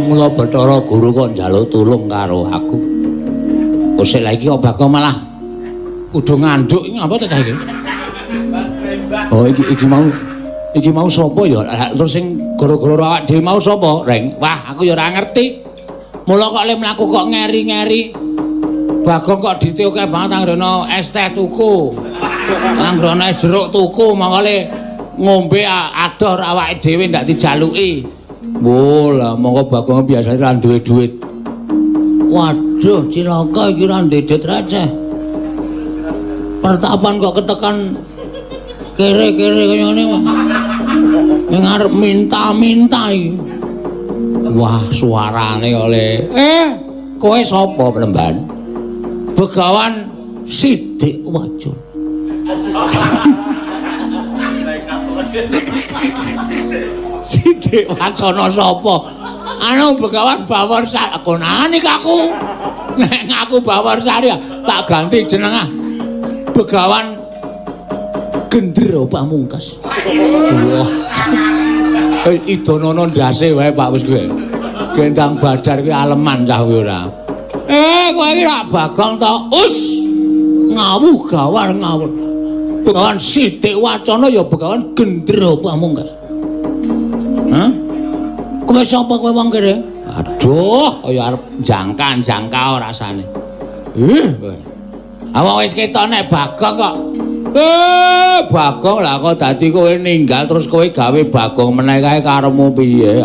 Mula Bathara Guru kok njaluk tulung karo aku. Kosek lha iki kok Bagong malah kudu nganduk iki ngapa to cah iki? Oh iki mau sapa ya? Terus sing gara-gara awak dhewe mau sapa, Reng? Wah, aku ya ora ngerti. Mula kok le mlaku kok ngeri-ngeri. Bagong kok dite akeh banget anggere es teh tuku. Anggere es jeruk tuku, mongko le ngombe ador awake dhewe ndak dijaluki. Wo lah mongko Bagong biasane ra duwe duit. Waduh, cilaka iki ra duwe duit receh. Pertapan kok ketekan kere-kere kaya ngene. Ning arep minta-minta iki. Wah, suarane oleh. Kowe sapa, Plemban? Begawan Sidik Wacana. Sidik Wacana sapa? Anu Begawan Bawor Sari. Konane aku. Nek ngaku Bawor Sari tak ganti jeneng ah. Begawan Gendera Pamungkas. Wah. Idonono ndase wae Pak wis kowe. Gendang Badar kuwi aleman cah kuwi ora. Kowe iki rak Bagong to? Us. Ngawuh gawar ngawur. Begawan Sidik Wacana ya Begawan Gendera Pamungkas. Hah? Kowe sapa kowe wong kene? Aduh, kaya arep jangka-jangka rasane. Ih, kowe. Awak wis ketok nek Bagong kok. Bagong lah kok dadi kowe ninggal terus kowe gawe Bagong meneh kae karepmu piye?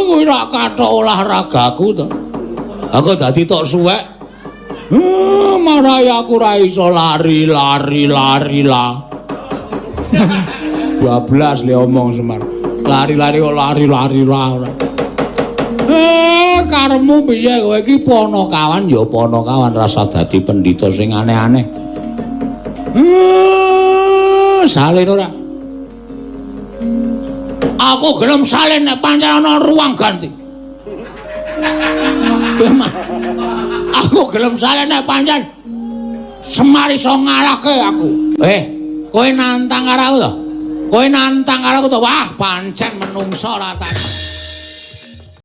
Kowe rak kathok olahragaku to. Aku dadi tok suwek. Marai aku ra iso lari lari lari lah. Bablas le omong Semar. Lari-lari kok lari-lari lah. Karepmu piye kowe iki ponokawan ya ponokawan rasa dadi pendhita sing aneh-aneh. Salin ora? Aku gelem salin nek pancen ana ruang ganti. Aku gelem salin nek pancen Semar iso ngalahke aku. Kowe nantang karo aku to? Kowe nantang karo aku to? Wah, pancen menungsa ora tak.